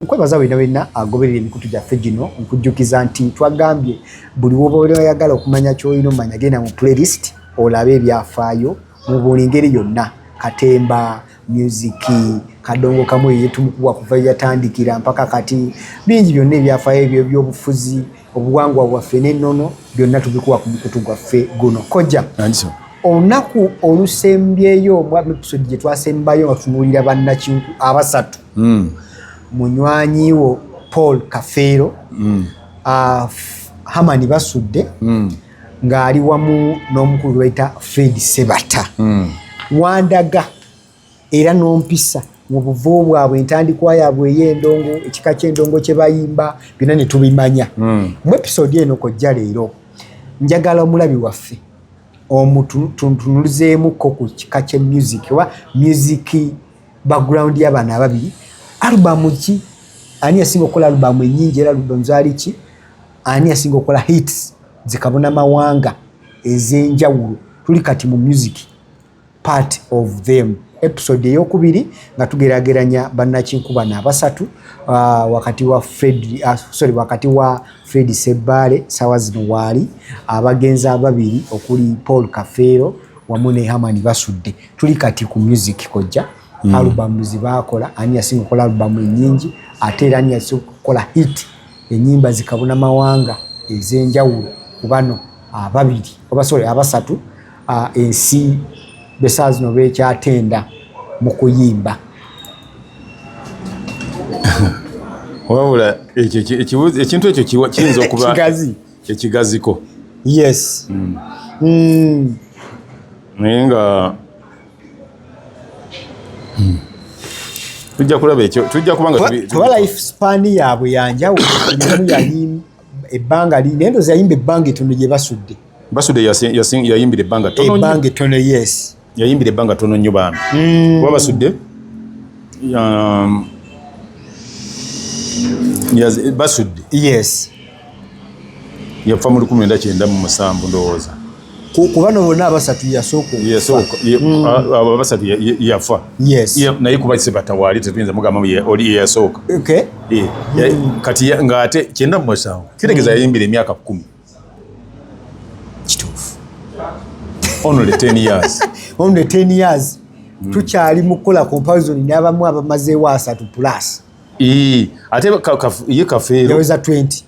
Nkwebaza wena wena agoberera emikutu gyaffe gino. Nkujjukiza nti twagambye buli woba oyagala okumanya kyolina omanya, genda mu playlist olabe ebyafaayo mu buli ngeri yonna, katemba, music, kadongo kamu yetumukuwa kuva yatandikira mpaka kati, bingi byonna ebyafaayo ebyo ebyobufuzi, obuwangwa bwaffe n'ennono, byonna tubikuwa ku mukutu gwaffe guno. Kojja, olunaku olusembyeyo mu episode gye twasembayo nga tutunuulira bannakinku abasatu, munywanyi wo Paul Kafeero, Hamani Basudde, ng'ali wamu n'omukulu bayita Fred Sebata, wandaga era n'ompisa mu buvo bwabwe, entandikwa yaabwe ey'endongo, ekika ky'endongo kye bayimba, byonna ne tubimanya. Mu episode eno, kojja, leero njagala omulabi waffe omutunulizeemukko ku kika kye music oba music background y'abaana ababiri. Alubamu ki? Ani yasinga okukola alubamu ennyingi, era alubamu zaali ki? Ani yasinga okukola hits zikabona mawanga ez'enjawulo? Tuli kati mu music part of them, episode eyokubiri, nga tugerageranya bannakinkubano abasatu, wakati wa Fred, sorry, wakati wa Fred Sebbaale sawa zino waali, abagenzi ababiri okuli Paul Kafeero wamu ne Hamani Basudde. Tuli kati ku music, kojja. Alubamu zibakola, ani yasinga okukola alubamu ennyingi, ate era ani yasinga okukola hit, ennyimba zikabuna mawanga ez'enjawulo ku bano ababiri, oba sorry, abasatu, ensi besaa zino bekyatenda mu kuyimba? Wabula ekintu ekyo kiyinza okuba kigazi. Ekigaziko. Yes. Naye nga tujja kulaba ekyo, tujja kuba nga kuba life span yaabwe yanjawulo. Buli omu yali ebbanga li, naye ndowooza yayimba ebbanga ettono gye Basudde. Basudde yayimbira ebbanga ttono nnyo. Ebbanga ettono, yes. Yayimbira ebbanga ttono nnyo bambi, kuba Basudde Basudde yafa mu 1997, ndowooza. Ku bano bonna abasatu yasooka okufa. Yasooka abo abasatu yafa. Naye kuba Sebatawaali, tetuyinza mugamba oli yeyasooka. Kati ng'ate 97 kitegeeza yayimbira emyaka 10. Kituufu. Only 10 years. Only 10 years. Tukyali mu kukola comparison n'abamu abamazeewo 30 plus. Ate ye Kafeero yaweza 20.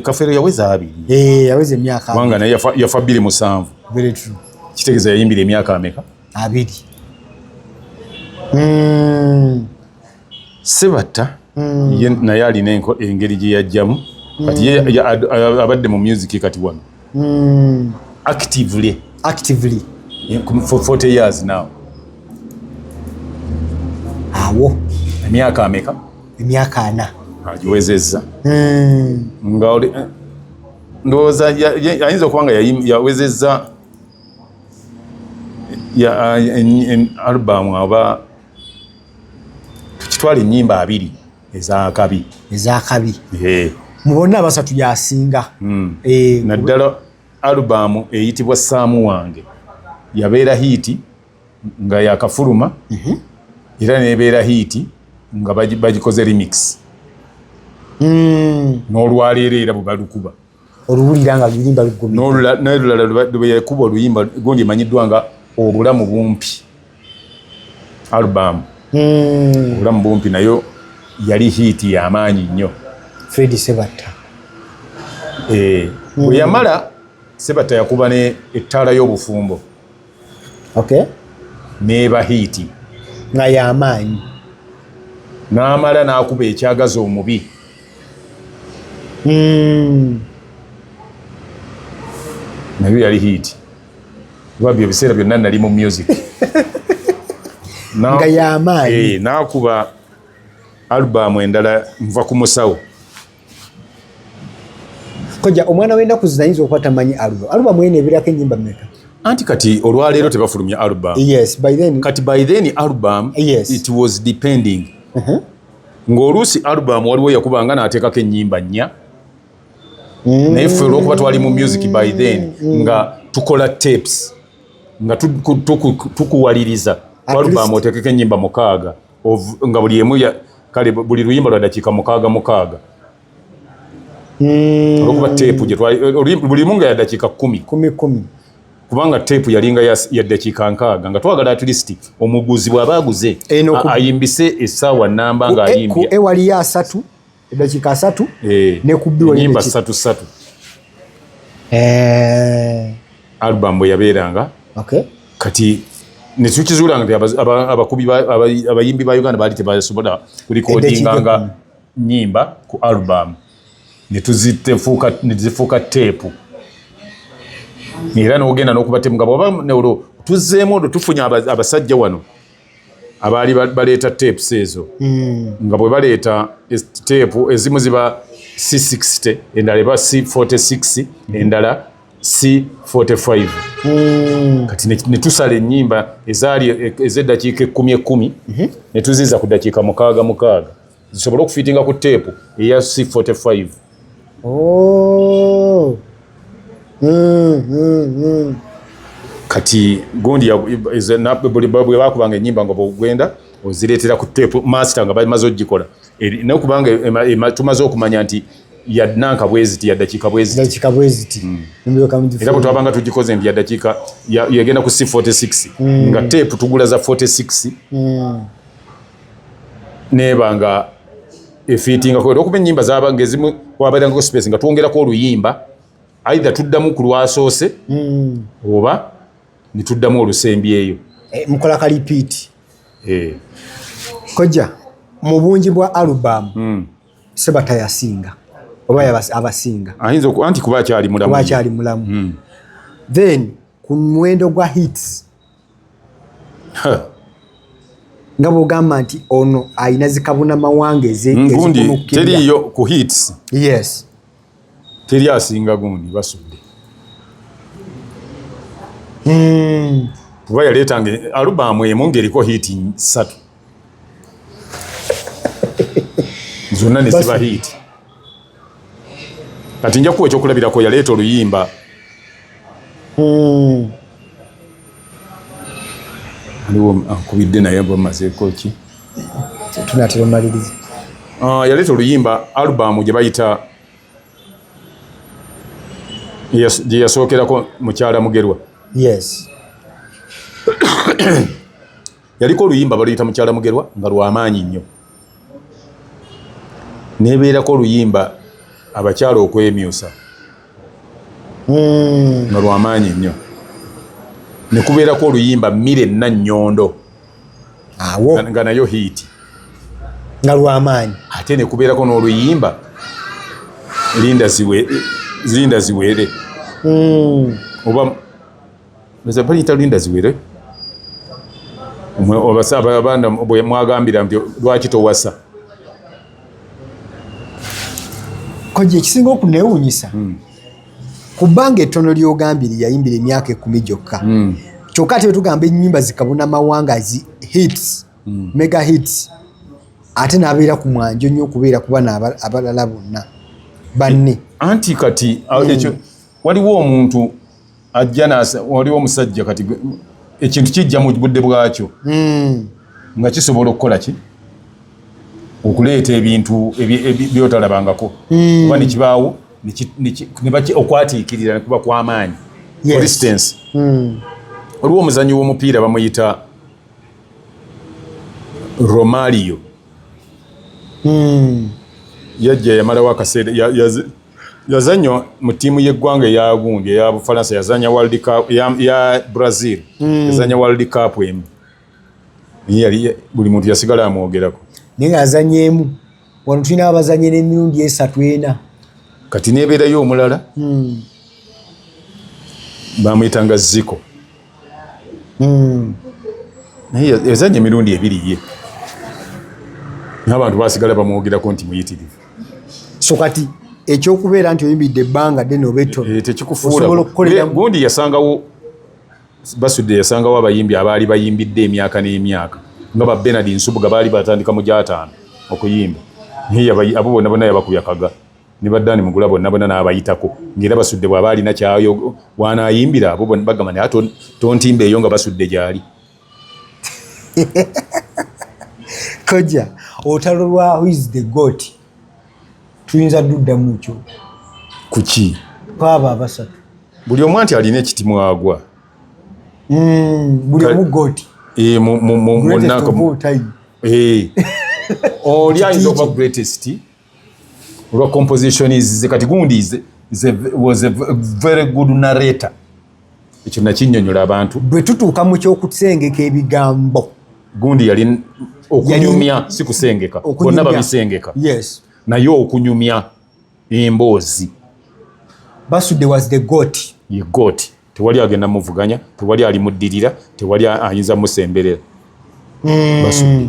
Kafeero yaweza 20. Eh, yaweza emyaka kubanga naye yafa 2007. Very true. Kitegeeza yayimbira emyaka ameka? 20. Sebatta ye naye alina engeri gye yajjamu. Kati ye abadde mu music kati wano actively. Actively. For 40 years now. Awo. Emyaka ameka? Emyaka 40. Agiwezezza. Nga ndowooza ayinza okuba nga yawezezza alubamu aba tukitwala ennyimba 20 ezakabi. Ezakabi. Mu bonna abasatu yasinga. Naddala alubamu eyitibwa Saamu Wange yabeera hit nga yakafuluma, era nebeera hit nga bagikoze remix. N'olwaleero era bwe balukuba oluwulira nga luyimba lugumira. N'olulala lwe yakuba oluyimba gundi emanyiddwa nga Obulamu Bumpi, alubamu Obulamu Bumpi nayo yali hit y'amaanyi nnyo. Fred Sebatta. Bwe yamala, Sebatta yakuba ne Ettaala y'Obufumbo. N'eba hit. Nga y'amaanyi. N'amala n'akuba Ekyagaza Omubi. Nayo yali hit. Lwabyo ebiseera byonna nali mu music. Nga y'amaanyi. N'akuba alubamu endala, Nva ku Musawo. Koja, omwana w'ennaku zino ayinza okuba tamanyi album. Album eno ebeerako ennyimba mmeka? Anti kati olwaleero tebafulumya album. Yes, by then. Kati by then album, it was depending, ng'oluusi album waliwo yakubanga n'ateekako ennyimba nnya. Naye ffe olwokuba twali mu music by then, nga tukola tapes nga tukuwaliriza At album least. oteekeko ennyimba 6 nga buli emu. Kale buli luyimba lwa dakiika mukaaga mukaaga. Olwokuba teepu gye twali buli limu nga ya dakiika 10. Kumi kumi. Kubanga teepu yalinga ya dakiika 60, nga twagala at least omuguzi bw'aba aguze ayimbise essaawa namba nga ayimbye. Ku E waliyo 3, eddakiika 3, ne ku B waliyo ennyimba 3 3. Album bwe yabeeranga. Kati ne tukizuula nti abakubi abayimbi ba Uganda baali tebasobola kulikodinga nga nnyimba ku album, ne tuzifuuka teepu. Era n'ogenda n'okuba teepu nga bw'oba olwo tuzzeemu olwo tufunye abasajja wano abaali baleeta tapes ezo. Nga bwe baleeta teepu ezimu ziba C60, endala eba C46, endala C45. Kati ne tusala ennyimba ezaali ez'eddakiika 10 10, ne tuziza ku dakiika 6 6, zisobole okufiitinga ku teepu eya C45. Kati gundi bwe bakubanga ennyimba nga bw'ogenda ozireetera ku teepu master nga bamaze ogikola. Naye kubanga tumaze okumanya nti ya nanka bweziti, ya dakiika bweziti. Dakiika bweziti. Era bwe twabanga tugikoze nti ya dakiika yagenda ku C46, nga teepu tugula za 46, neeba nga efiitingako. Era okuba ennyimba zaabanga ezimu wabeerangako space nga twongerako oluyimba, either tuddamu ku lwasoose oba ne tuddamu olusembyeyo. Mukola ka repeat. Kojja, mu bungi bwa album Sebatta yasinga oba abasinga? Ayinza anti kuba akyali mulamu. Kuba akyali mulamu. Then ku muwendo gwa hits, nga bw'ogamba nti ono alina zikabuna mawanga gundi teriyo ku hits. Yes. Teri asinga gundi Basudde. Kuba yaleetanga alubamu emu ng'eriko hit 3. Zonna ne ziba hit. Kati nja kuwa ekyokulabirako, yaleeta oluyimba. Aliwo ankubidde naye bamazeeko ki? Tunaatera omaliriza. Yaleeta oluyimba alubamu gye bayita gye yasookerako Mukyala Mugerwa. Yes. Yaliko oluyimba baluyita Mukyala Mugerwa nga lwamaanyi nnyo. Nebeerako oluyimba abakyala okwemyusa. Nga lwamaanyi nnyo. Ne kubeerako oluyimba Mire Nannyondo. Awo. Nga nayo hit. Nga lwamaanyi. Ate ne kubeerako n'oluyimba Linda Ziwere. Oba bayita Linda Ziwere. Abaana bwe mwagambira nti lwaki towasa. Kojja, ekisinga okuneewuunyisa, ku bbanga ettono ly'ogambye yayimbira emyaka 10 gyokka, kyokka ate tugamba ennyimba zikabuna mawanga zi hits, mega hits, ate n'abeera ku mwanjo nnyo okubeera kuba abalala bonna banne. Anti kati ekyo waliwo omuntu ajja, waliwo omusajja kati ekintu kijja mu budde bwakyo nga kisobola okukola ki? Okuleeta ebintu byotalabangako. Oba ne kibaawo okwatiikirira ne kuba kw'amaanyi. For instance, waliwo omuzannyi w'omupiira bamuyita Romario. Yajja yamalawo akaseera, yazannya mu ttiimu y'eggwanga eya gundi eya Bufalansa, yazannya World Cup ya Brazil, yazannya World Cup emu. Yali buli muntu yasigala amwogerako. Naye ng'azannya emu, wano tulina abazannyi n'emirundi 3 4. Kati nebeerayo omulala bamuyitanga Zico. Naye yazannya emirundi 2 ye. N'abantu basigala bamwogerako nti muyitirivu. So kati ekyokubeera nti oyimbidde ebbanga ddene oba ettono tekikufuula. Gundi yasangawo Basudde, yasangawo abayimbi abaali bayimbidde emyaka n'emyaka nga ba Bernard Nsubuga baali batandika mu gy'ataano okuyimba. Naye abo bonna bonna yabakubya kaga. Ne ba Dani Mugula bonna bonna n'abayitako. Ng'era Basudde bw'aba alina kyayo w'anaayimbira abo bonna bagamba naye tontimba eyo nga Basudde gy'ali. Kojja, Olutalo lwa who is the GOAT tuyinza duddamu kyo. Kuki? Kwabo abasatu. Buli omu anti alina ekitimwagwa. Buli omu GOAT. Eh, Greatest of all time. Eh. Oli ayinza okuba greatest olwa composition ze. Kati gundi was a very good narrator, ekyo nakinnyonnyola abantu. Bwe tutuuka mu kyokusengeka ebigambo. Gundi yali okunyumya, si kusengeka. Okunyumya. Bonna babisengeka. Naye okunyumya emboozi. Basudde was the GOAT. Ye GOAT, tewali agenda muvuganya, tewali alimuddirira, tewali ayinza musemberera. Basudde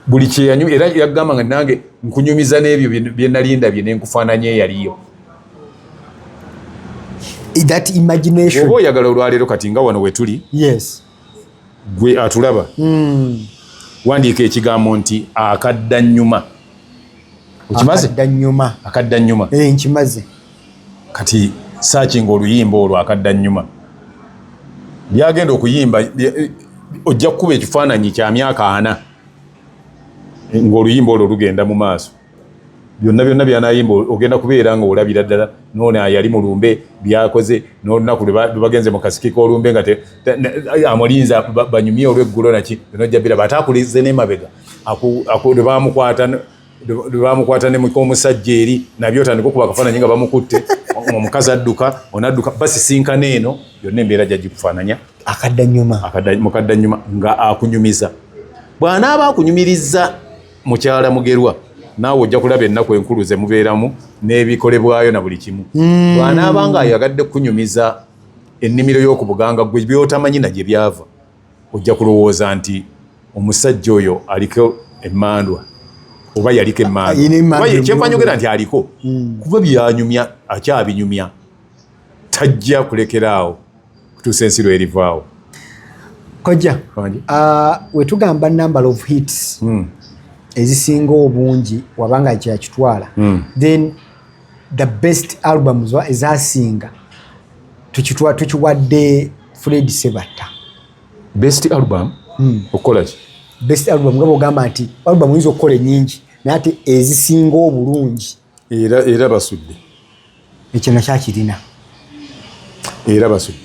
buli kyeyanyu, era yagamba nga nange nkunyumiza n'ebyo bye nali ndabye nenkufaananya eyaliyo. That imagination. Oba oyagala olwaleero kati nga wano wetuli, gwe atulaba, wandiika ekigambo nti akadda nnyuma. Okimaze? Akadda nnyuma. Akadda nnyuma. Eh, nkimaze. Kati searchinga oluyimba olwo akadda nnyuma, byagenda okuyimba ojja kukuba ekifaananyi kya myaka 40 ng'oluyimba olwo lugenda mu maaso. Byonna byonna byanayimba ogenda kubeera nga olabira ddala noona yali mu lumbe, byakoze n'olunaku lwe bagenze mu kasiki k'olumbe nga amulinza banyumye olweggulo naki, byonna ojja biraba. Ate akulize n'emabega lwe bamukwata ne muka omusajja eri, nabyo otandika okuba akafaananyi nga bamukutte, omukazi adduka, onadduka, basisinkana eno, yonna embeera gyagikufaananya. Akadda nnyuma. Mukadda nnyuma nga akunyumiza. Bw'anaaba akunyumiriza mukyala Mugerwa, naawe ojja kulaba ennaku enkulu ze mubeeramu n'ebikolebwayo na buli kimu. Bw'anaaba nga ayagadde kukunyumiza ennimiro y'okubuganga, gwe byotamanyi na gye byava, ojja kulowooza nti omusajja oyo aliko emmandwa oba yaliko Ayina emmandwa. emmandwa. Kyenva njogera nti aliko, kuba byanyumya akyabinyumya, tajja kulekeraawo kutuusa ensi lwerivaawo. Kojja, Wangi? Wetugamba number of hits ezisinga obungi wabanga kyakitwala, then the best albums ezasinga tukiwadde Fred Sebatta. Best album okukola ki? Best album nga bwogamba nti album oyinza okukola enyingi, naye ate ezisinga obulungi. Era basudde. Ekyo nakyakirina. Era basudde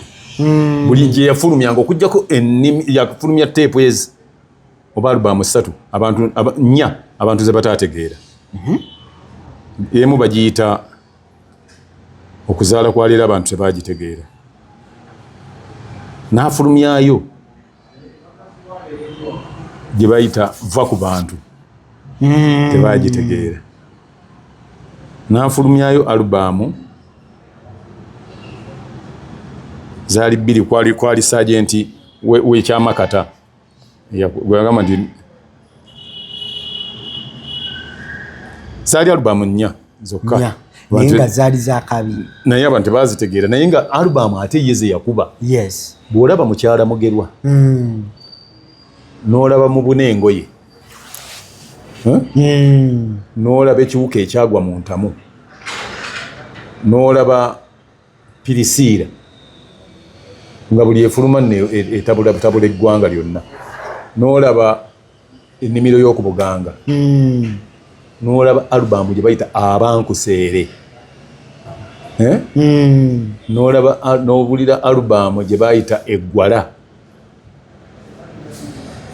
buli gye yafulumyanga, okugjako yafulumya teepu ezi oba album ssatu abantu nnya abantu ze bataategeera. Emu bagiyita okuzaala kwa leero, abantu tebagitegeera. N'afulumyayo gye bayita va ku bantu, tebagitegeera. N'afulumyayo album zaali bbiri, kwali sajenti wekyamakata gweyagamba nti zaali album nnya zokka. Nnya. Naye nga zaali zakabi. Naye abantu tebazitegeera, naye nga album ate ye ze yakuba. Bw'olaba mukyala Mugerwa, n'olaba mu buna engoye, n'olaba ekiwuka ekyagwa mu ntamu, n'olaba pirisiira nga buli efuluma nno etabula butabula eggwanga lyonna, n'olaba ennimiro y'okubuganga, n'olaba album gye bayita abankuseere, eh? N'olaba n'obulira album gye bayita eggwala,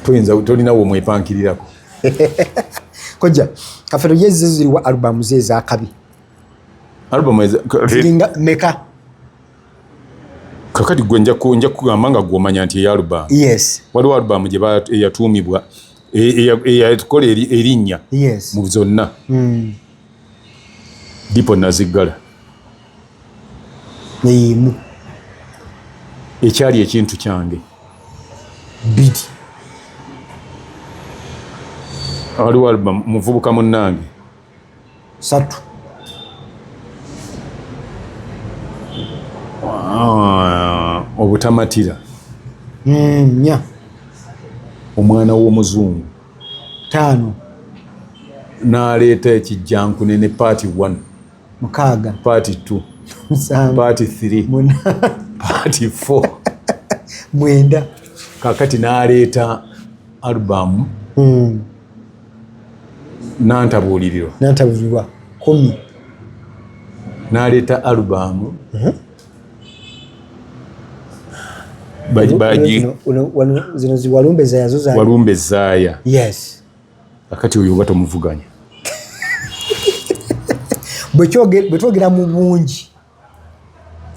toyinza tolinawo omwepankirirako. Kojja Kafeero, yezze ziriwa album ze ezakabi? Album Ziringa meka? Kakati gwe nja kugamba nga gwomanya nti eya album. Waliwo album gye eyatuumibwa eyakola erinnya mu zonna, Dipo Naziggala. Emu. Ekyali ekintu kyange. Bbiri. Waliwo album muvubuka munnange. Satu. Ah, obutamatira. Nya. Omwana w'omuzungu. Taano. N'aleeta ekijjankunene part 1. Mukaaga. Part 2. 7. Part 3. 8. Part 4. 9. Kakati n'aleeta album Nantabuuliriro. Nantabuulirwa 10. N'aleeta alubamu. Zino ziwalumbe zaaya zo. Walumbe zaaya. Yes. Akati oyo oba tomuvuganya. Bwe twogera mu bungi.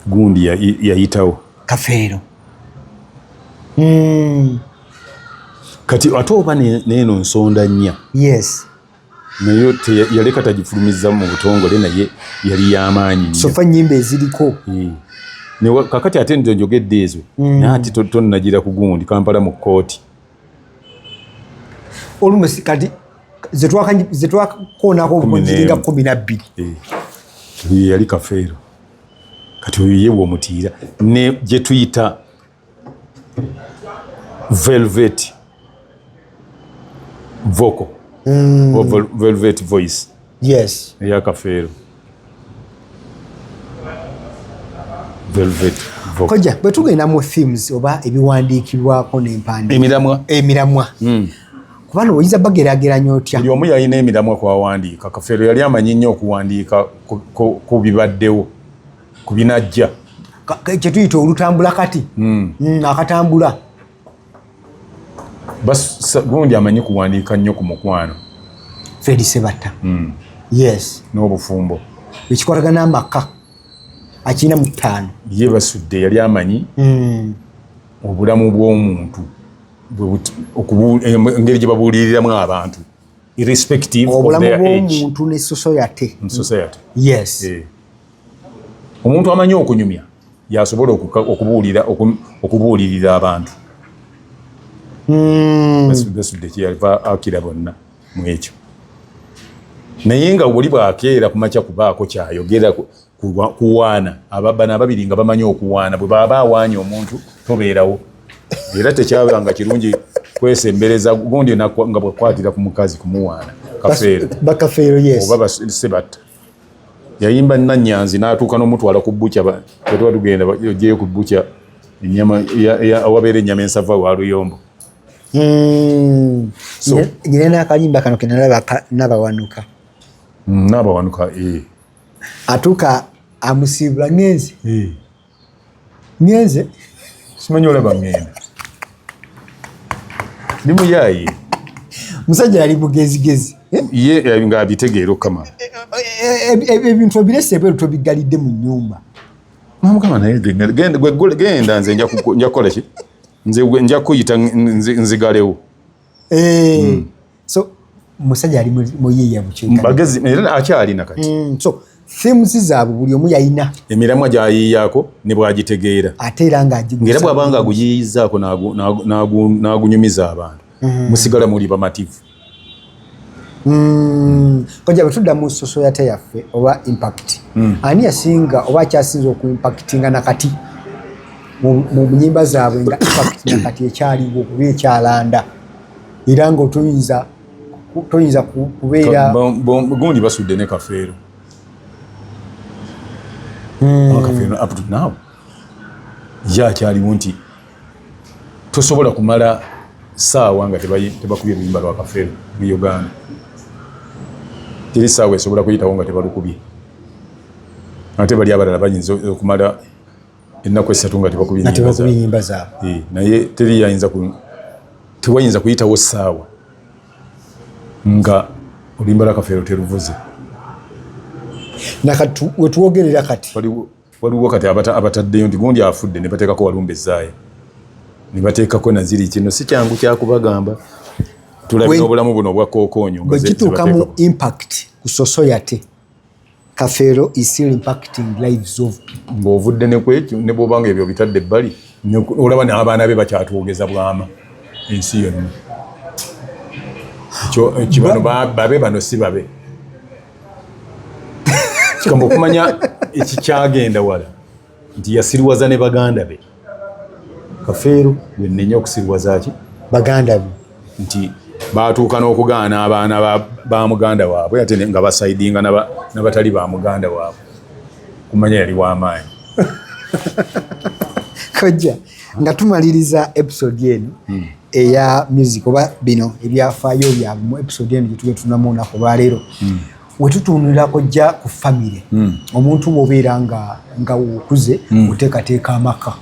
Gundi yayitawo. Kafeero. Kati ate oba neeno nsonda nnya. Yes. Naye yaleka tagifulumiza mu butongole, naye yali y'amaanyi nnyo. Sofa nnyimba eziriko. Kakati ate nze njogedde ezo. Naye ate tonnagira ku gundi Kampala mu kkooti. Olumu kati zetwakoonako obuziringa 12. Ye yali Kafeero. Kati oyo ye bw'omutiira ne gye tuyita velvet vocal. Velvet voice. Yes. Eya Kafeero. Velvet vocal. Kojja, bwe tugenda mu themes oba ebiwandiikibwako n'empandiika. Emiramwa. Emiramwa. Kubanga oyinza bageraageranya otya? Buli omu yalina emiramwa kwawandiika. Kafeero yali amanyi nnyo okuwandiika ku bibaddewo, ku binajja. Kye tuyita olutambula kati. Akatambula. Gundi amanyi kuwandiika nnyo ku mukwano. Fred Sebatta. Yes. N'obufumbo. Ekikwatagana n'amaka. Akirina mu 5. Ye Basudde yali amanyi obulamu bw'omuntu. Engeri gye babuuliriramu abantu irrespective of their age. Obulamu bw'omuntu ne society. Society. Yes. Omuntu amanyi okunyumya yasobola okubuulirira abantu. Basudde kyeyava akira bonna mu ekyo. Naye nga oli bw'akeera ku makya kubaako kyayogera kuwaana, bano ababiri nga bamanyi okuwaana, bwe baba awaanye omuntu tobeerawo. Era tekyabanga kirungi kwesembereza gundi nga bw'akwatira ku mukazi kumuwaana. Kafeero. Bakafeero, yes. Oba Sebatta. Yayimba Nnannyanzi n'atuuka n'omutwala ku bbuca, bwe tuba tugenda oggyeyo ku bbuca ennyama awabeera ennyama ensava wa Luyombo. Nyina n'akayimba kano ke nalaba Nabawanuka. Nabawanuka, eh. Atuuka amusiibula ngenze. Ngenze. Simanyi olaba ngenda. Ndi muyaaye. Musajja yali mugezigezi. Ye ng'abitegeera okukama. Ebintu obirese ebweru tobiggalidde mu nnyumba. Mukama naye genda nze nja kukola ki? Nze nja kuyita nzigalewo. So musajja yali muyiiya bukyekka. Bagezi era akyalina kati. So themes zaabwe buli omu yalina. Emiramwa gy'ayiiyaako ne bw'agitegeera. Ate era ng'agigusa. Era bw'abanga aguyiiyizzaako n'agunyumiza abantu. Musigala muli bamativu. Kojja bwe tudda mu society yaffe oba impact. Ani yasinga oba akyasinze okuimpactinga nakati mu nnyimba zaabwe nga impact nakati ekyaliwo okuba ekyalanda era nga toyinza kubeera gundi Basudde ne Kafeero. Kafeero up to now ye akyaliwo nti tosobola kumala saawa nga tebakubye luyimba lwa Kafeero mu Uganda. Teri saawa esobola kuyitawo nga tebalukubye. Ate bali abalala bayinza okumala ennaku 3 nga tebakubye nnyimba zaabwe. Naye teri yayinza tewayinza kuyitawo ssaawa nga oluyimba lwa Kafeero teruvuze. Nakati wetwogerera kati waliwo kati abataddeyo nti gundi afudde ne bateekako Walumbe Zaaya ne bateekako Naziri. Kino si kyangu kyakubagamba, tulabye obulamu buno obwa kookoonyo. Bwe kituuka mu impact ku society, Kafeero is still impacting lives of people. Ng'ovudde ne kwekyo ne bw'obanga ebyo bitadde ebbali, olaba n'abaana be bakyatwogeza bwama ensi yonna. Kibano babe bano si babe. Kikamba okumanya ekikyagenda wala nti yasirwaza ne baganda be. Kafeero gwe nnenya okusirwaza ki? Baganda be. Nti baatuuka n'okugaana abaana ba muganda waabwe ate nga basaidinga n'abatali ba muganda waabwe. Kumanya yali w'amaanyi. Kojja, nga tumaliriza episode eno, Eya music oba bino ebyafaayo byabwe mu episode eno gyetuge tunamu olunaku olwaleero, wetutunulira kojja ku famire, omuntu bwobeera nga okuze, oteekateeka amaka,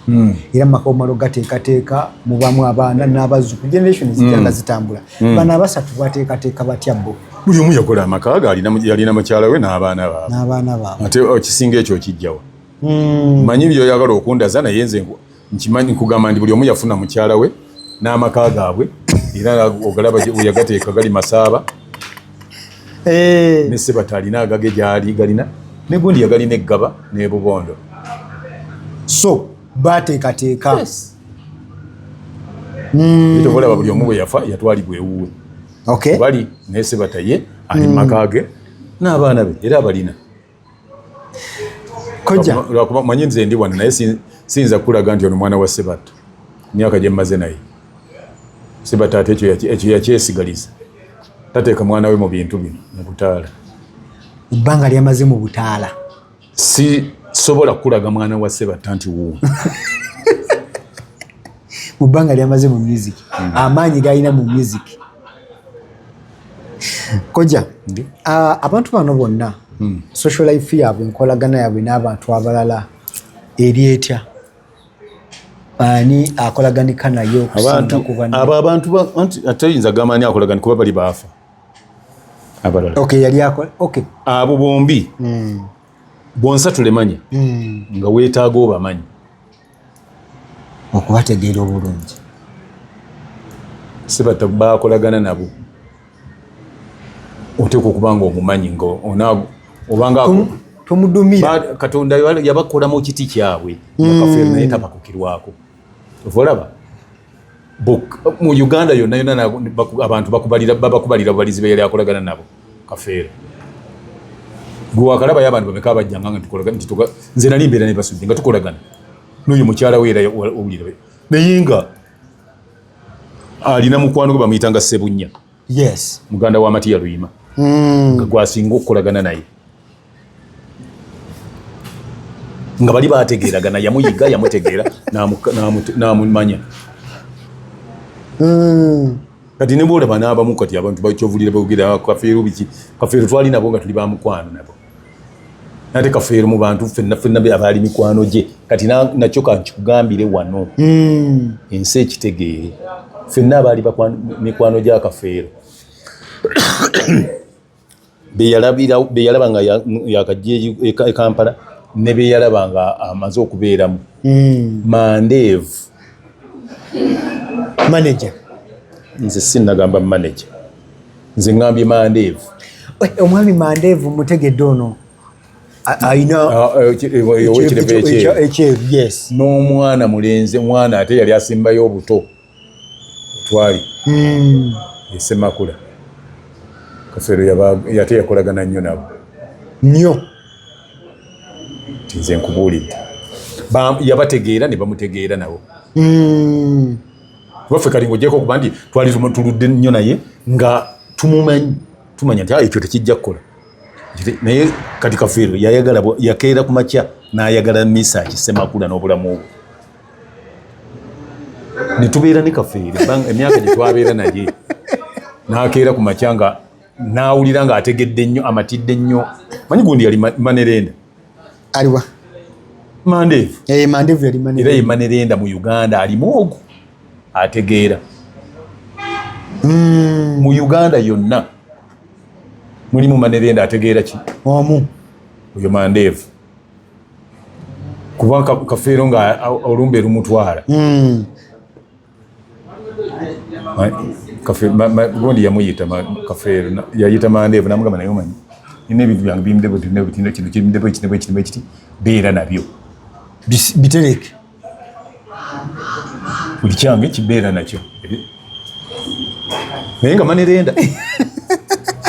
era amaka omala ogateekateeka mubamu abaana n'abazzukulu, generation zijja nga zitambula. Bano abasatu bateekateeka batya bo? Buli omu yakola amaka ge, yalina mukyala we n'abaana baabwe. N'abaana baabwe. Ate ekisinga ekyo okijjawa? Manyi byoyagala okundaza, naye nze nkimanyi, nkugamba nti buli omu yafuna mukyala we n'amaka gaabwe, era ogalaba weyagateeka gali Masaaba. Ne Sebata alina agage gyali galina, ne gundi yagalina eggaba n'ebubondo. So bateekateeka. Olaba buli omu bwe yafa yatwalibwa ewuwe. Bali naye Sebata ye ali mu maka ge n'abaana be, era abalina. Kojja. Lwakuba manyi nze ndi wano, naye siyinza kukulaga nti ono mwana wa Sebatta myaka gye mmaze naye. Sebatta ate ekyo yakyesigaliza, tateeka mwana we mu bintu bino mu butaala. Ebbanga lyamaze mu butaala. Sisobola kukulaga mwana wa Sebatta nti wuwo. Mu bbanga lyamaze mu music, amaanyi galina mu music. Kojja, abantu bano bonna, social life yaabwe, enkolagana yaabwe n'abantu abalala eri etya? Ani akolaganika naye okusinga Abantu ku banne? Abo abantu anti ate oyinza gamba ani akolagana, kuba bali baafa abalala. Okay, yali akola, okay. Abo bombi bonsatule manya nga weetaaga obamanyi. Okubategeera obulungi. Sebata bakolagana nabo, oteekwa okuba nga omumanyi nga obanga Tomudumira. Katonda yabakola mu kiti kyabwe nga Kafeero naye tabakukirwako. Ova olaba mu Uganda yonna yonna abantu bakubalira bubalizi be yali akolagana nabo. Kafeero gwe wakalabayo abantu bameka abajjanga nga tukolagana nti nze nali mbeera ne Basudde nga tukolagana n'oyo mukyala we, era owulira naye nga alina mukwano gwe bamuyitanga Sebunnya. Muganda wa Matiya Luyima, nga gwasinga okukolagana naye, nga bali bategeeragana, yamuyiga, yamutegeera, n'amumanya. Kati ne bwolaba n'abamu kati abantu bakyovulira boogera Kafeero biki. Kafeero twali nabo nga tuli bamukwano nabo, nate Kafeero mu bantu ffenna ffenna abaali mikwano gye. Kati nakyo kankikugambire wano, ensi ekitegeere, ffenna abaali mikwano gya Kafeero beyalaba nga yakajja e Kampala ne beyalaba nga amaze okubeeramu, Mandeevu. Manager. Nze sinnagamba manager, nze ŋŋambye Mandeevu. Omwami Mandeevu mutegedde, ono ayina Owekirevu ekyeru. Ekyeru, yes. N'omwana mulenzi, omwana ate yali asimbayo obuto twali esemakula. Kafeero yate yakolagana nnyo nabo. Nnyo. Ti nze nkubuulidde, yabategeera ne bamutegeera nabo. Kuba ffe kali ng'ogyeko okuba nti twali tuludde nnyo naye nga tumumanyi, tumanya nti, "Ah, ekyo tekijja kukola." Naye kati Kafeero yayagala yakeera ku makya n'ayagala Misaki Semakula n'obulamu bwe, ne tubeera ne Kafeero emyaka gye twabeera naye, n'akeera ku makya nga n'awulira ng'ategedde nnyo, amatidde nnyo. Manyi gundi yali manerenda. Aliwa? Mandeevu. Eh, Mandeevu yali Era manager. Ye manerenda mu Uganda alimu ogwo ategeera. Mu Uganda yonna mulimu manerenda ategeera ki? Omu. Oyo Mandeevu, kuba Kafeero nga olumbe lumutwala. Gundi yamuyita Kafeero yayita Mandeevu namugamba, "Naye omanyi nina ebintu byange biyimidde bwe biti, bwe kino kiyimidde bwe kiti, bwe kiti, bwe kiti, beera nabyo." Bitereke. Buli kyange kibeera nakyo. Naye nga manerenda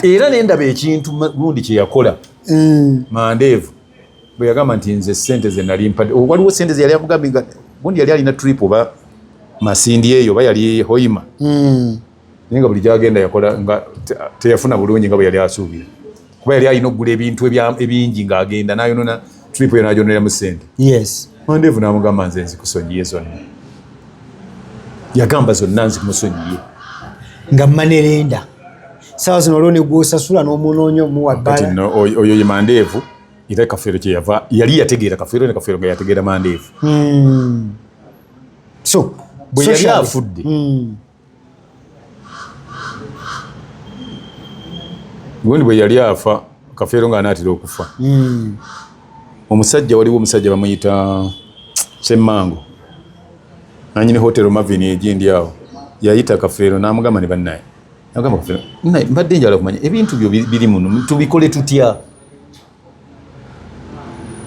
era nendaba ekintu gundi kyeyakola. Mandeevu bwe yagamba nti nze sente ze nali mpadde, oh, waliwo sente ze yali amugambye nga gundi yali alina trip oba Masindi eyo oba yali Hoima, naye nga buli gyagenda yakola nga teyafuna bulungi nga bwe yali asuubira, kuba yali alina okugula ebintu ebingi ng'agenda n'ayonona trip eyo n'agyoneramu sente. Mandeevu n'amugamba, "Nze nzikusonyiye zonna." Yagamba zonna nzimusonyiye. Nga manerenda sawa zino olwo negwosasula n'omunoonya omuwa bbala. Oyo ye Mandeevu, era Kafeero kyeyava yali yategeera Kafeero ne Kafeero nga yategeera Mandeevu. So bwe yali afudde, gundi bwe yali afa, Kafeero nga anaatera okufa, omusajja, waliwo omusajja bamuyita Semmango, nanyini Hotel Mavin egindi awo, yayita Kafeero n'amugamba ne bannaye, agamba Kafeero, mbadde njala kumanya ebintu byo biri muno, tubikole tutya?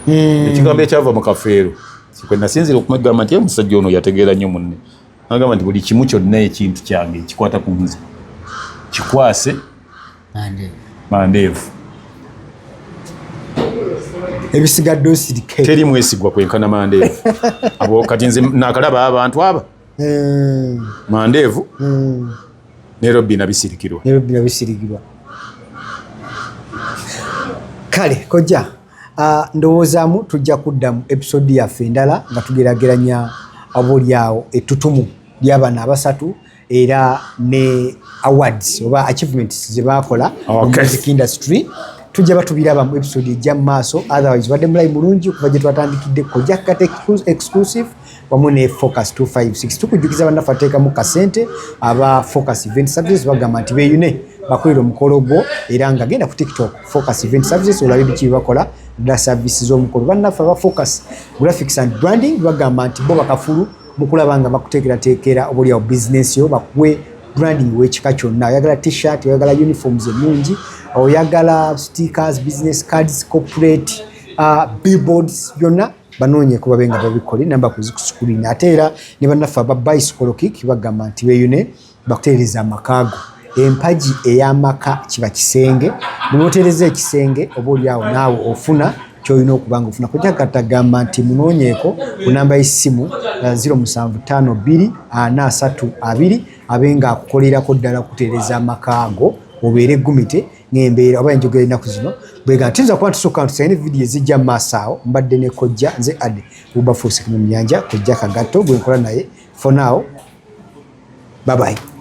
Ekigambo ekyava mu Kafeero kwe nasinzira okumugamba nti omusajja ono yategeera nnyo munne, agamba nti buli kimu kyonna ekintu kyange ekikwata ku nze kikwase Mandeevu. Ebisigadde osirike. Teri mwesigwa kwenkana Mandeevu. Abo kati nze nakalaba abantu aba Mandeevu ne Robina Bisirikirwa. Ne Robina Bisirikirwa. Kale kojja, ndowoozaamu tujja kudda mu episode yaffe endala nga tugerageranya obaoliawo ettutumu ly'abano abasatu era ne awards oba achievements ze baakola mu music industry. Tujja batubiraba mu episode ejja mu maaso. Otherwise badde mulayi mulungi okuva gye twatandikidde, Kojja Kata exclusive wamu ne Focus 256. Tukujjukiza bannaffe ateekamu kasente aba Focus Event Services, bagamba nti beeyune bakolera omukolo gwo, era nga genda ku TikTok Focus Event Services olabe biki byebakola ddala service z'omukolo. Bannaffe aba Focus Graphics and Branding bagamba nti bo bakafulu mu kulaba nga bakuteekerateekera obaoliawo bizinesi yo, bakuwe branding w'ekika kyonna. Oyagala T-shirt, oyagala uniforms ennungi, oyagala stickers, business cards, corporate billboards, byonna banoonyeko babe nga babikole, namba ku screen. Ate era ne bannaffe aba Bicycle Kick bagamba nti beeyune bakutereeza amakaago. Empagi ey'amaka kiba kisenge, munotereza ekisenge oba oliawo naawe ofuna kyolina okuba nga ofuna. Kojja katagamba nti munoonyeeko ku namba y'essimu 0752 432 abe nga akukolerako ddala kutereeza amakaago obeere gumite ng'embeera oba enjogera ennaku zino bwega. Tuyinza kuba tusukka ntusaine vidiyo ezijja mu maaso awo. Mbadde ne kojja, nze Ade Bubafuuse mu Nyanja, Kojja Kagatto gwe nkola naye. For now, bye bye.